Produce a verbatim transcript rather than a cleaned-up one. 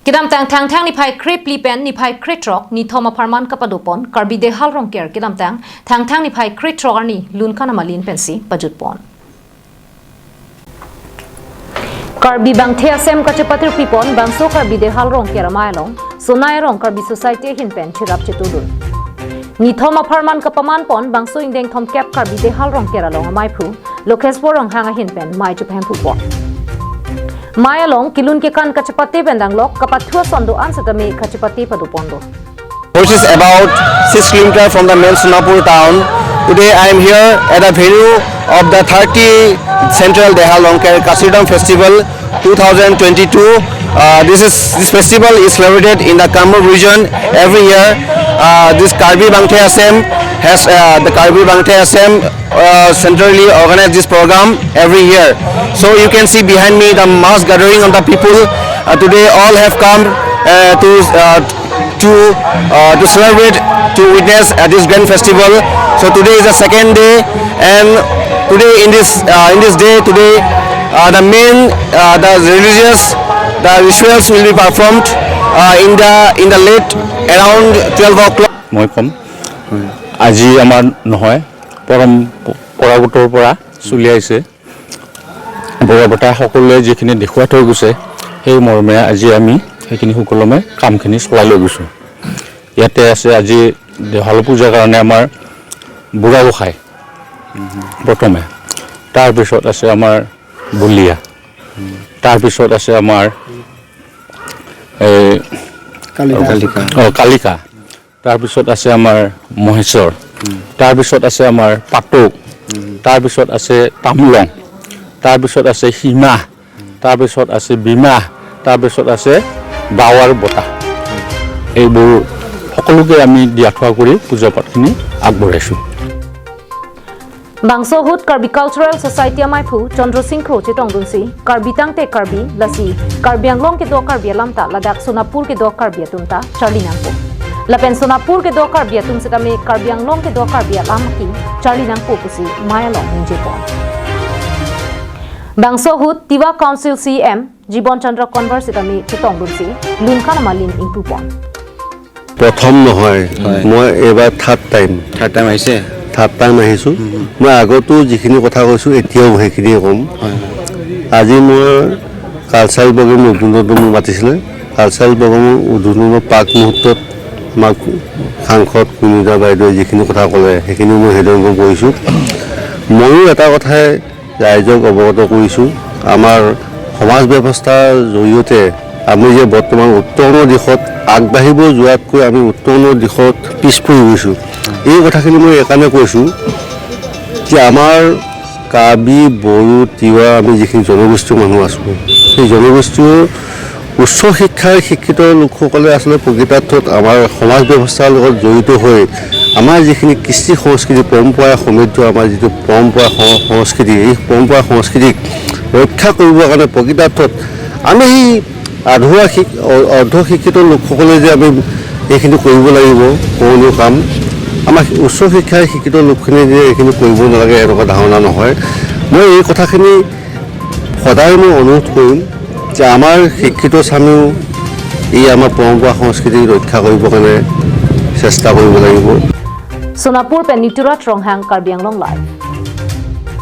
Kedamtang Thangthang niphai krephli pen niphai krethrok nithom apharman kapadopon Karbi Dehal Rongker kedamtang Thangthang niphai krethrok arni Lunkan Amalin pensi pajutpon. Karbi Bangthe Asem kachepatirpipon bangso Karbi Dehal Rongker amei along Sonai Rong Karbi Society ahin pen cherap chetudun. Nithom apharman kapamanpon bangso ingdeng thomkep Karbi Dehal Rongker along ameiphu Lokheswar Ronghang ahin pen mei chepahemphupon. Mei along kelun kekan kachepate pen danglok kapathu ason do-an setame kachepate padoponlo. Which is about six kilometer from the main Sonapur town. Today I am here at the venue of the thirty Central Dehal Rongker Kasirdam Festival two thousand twenty-two. Uh, this is this festival is celebrated in the Kamrup region every year. Uh, this Karbi Bangthe Asem has uh, the Karbi Bangthe Asem uh, centrally organized this program every year. So you can see behind me the mass gathering of the people. Uh, today all have come uh, to uh, to uh, to celebrate, to witness uh, this grand festival. So today is the second day, and today in this uh, in this day today uh, the main uh, the religious the rituals will be performed uh, in the in the late around twelve o'clock. মই ক'ম, আজি আমাৰ নহয়, পৰম্পৰাগতৰ পৰা চলি আহিছে। বুঢ়া বতাই সকলোৱে যিখিনি দেখুৱাই থৈ গৈছে, সেই মৰ্মে আজি আমি সেইখিনি সুকলমে কামখিনি চলাই লৈ গৈছোঁ। ইয়াতে আছে আজি দেহাল পূজাৰ কাৰণে আমাৰ বুঢ়া গোসাঁই প্ৰথমে, তাৰপিছত আছে আমাৰ বুলিয়া, তাৰপিছত আছে আমাৰ এই কালিকা। অ, কালিকা, তাৰপিছত আছে আমাৰ মহেশ্বৰ, তাৰপিছত আছে আমাৰ পাতক, তাৰপিছত আছে তামলং, তাৰপিছত আছে সীমা, তাৰপিছত আছে বিমা, তাৰপিছত আছে বাৱাৰ বতাহ। এইবোৰ সকলোকে আমি দিয়া থোৱা কৰি পূজা পাঠখিনি আগবঢ়াইছোঁ। Bangso ahut Karbi Cultural Society ameiphu Chandra Sing Kro chetongdunsi Karbi tangte Karbi lasi Karbi Anglong kedo Karbi alam ta ladak Sonapur kedo Karbi atum ta charli nangpo. Lapen Sonapur kedo Karbi atum setame Karbi Anglong kedo Karbi alam ki charli nangpo pusi mei along ningjepon. Bangso ahut Tiwa Council C E M Jibon Chandra Konwar setame chetongdunsi Lunkan Amalin ingpupon. প্ৰথম নহয়, মই এইবাৰ third time. Third time আহিছে। Third time আহিছোঁ। মই আগতো যিখিনি কথা কৈছোঁ, এতিয়াও সেইখিনিয়ে ক'ম। আজি মই কালচাৰেল প্ৰগ্ৰেম উদ্বোধনটো মোক মাতিছিলে। কালচাৰেল প্ৰগ্ৰেমৰ উদ্বোধনৰ প্ৰাক মুহূৰ্তত আমাক সাংসদ কুনিতা বাইদেৱে যিখিনি কথা ক'লে, সেইখিনি মই হৃদয়ংগম কৰিছোঁ। ময়ো এটা কথাই ৰাইজক অৱগত কৰিছোঁ। আমাৰ সমাজ ব্যৱস্থাৰ জৰিয়তে আমি যে বৰ্তমান উত্তৰণৰ দিশত আগবাঢ়িব যোৱাতকৈ আমি উত্তৰণৰ দিশত পিছ পৰি গৈছোঁ। এই কথাখিনি মই এইকাৰণে কৈছোঁ যে আমাৰ কাৰ্বি, বড়ো, তিৱা আমি যিখিনি জনগোষ্ঠীয় মানুহ আছোঁ, সেই জনগোষ্ঠীয় উচ্চ শিক্ষাৰে শিক্ষিত লোকসকলে আচলতে প্ৰকৃতাৰ্থত আমাৰ সমাজ ব্যৱস্থাৰ লগত জড়িত হৈ আমাৰ যিখিনি কৃষ্টি সংস্কৃতি, পৰম্পৰা সমৃদ্ধ আমাৰ যিটো পৰম্পৰা সং- সংস্কৃতি, এই পৰম্পৰা সংস্কৃতিক ৰক্ষা কৰিবৰ কাৰণে প্ৰকৃতাৰ্থত আমি সেই আধৰুৱা শিক- অ- অৰ্ধ শিক্ষিত লোকসকলে যে আমি এইখিনি কৰিব লাগিব, পুৰণি কাম, আমাৰ উচ্চ শিক্ষাৰে শিক্ষিত লোকখিনিয়ে যে এইখিনি কৰিব নালাগে, এনেকুৱা ধাৰণা নহয়। মই এই কথাখিনি সদায় মই অনুৰোধ কৰিম যে আমাৰ শিক্ষিত চামেও এই আমাৰ পৰম্পৰা সংস্কৃতি ৰক্ষা কৰিবৰ কাৰণে চেষ্টা কৰিব লাগিব। Sonapur pen Niturat Ronghang, Karbi Anglong Live.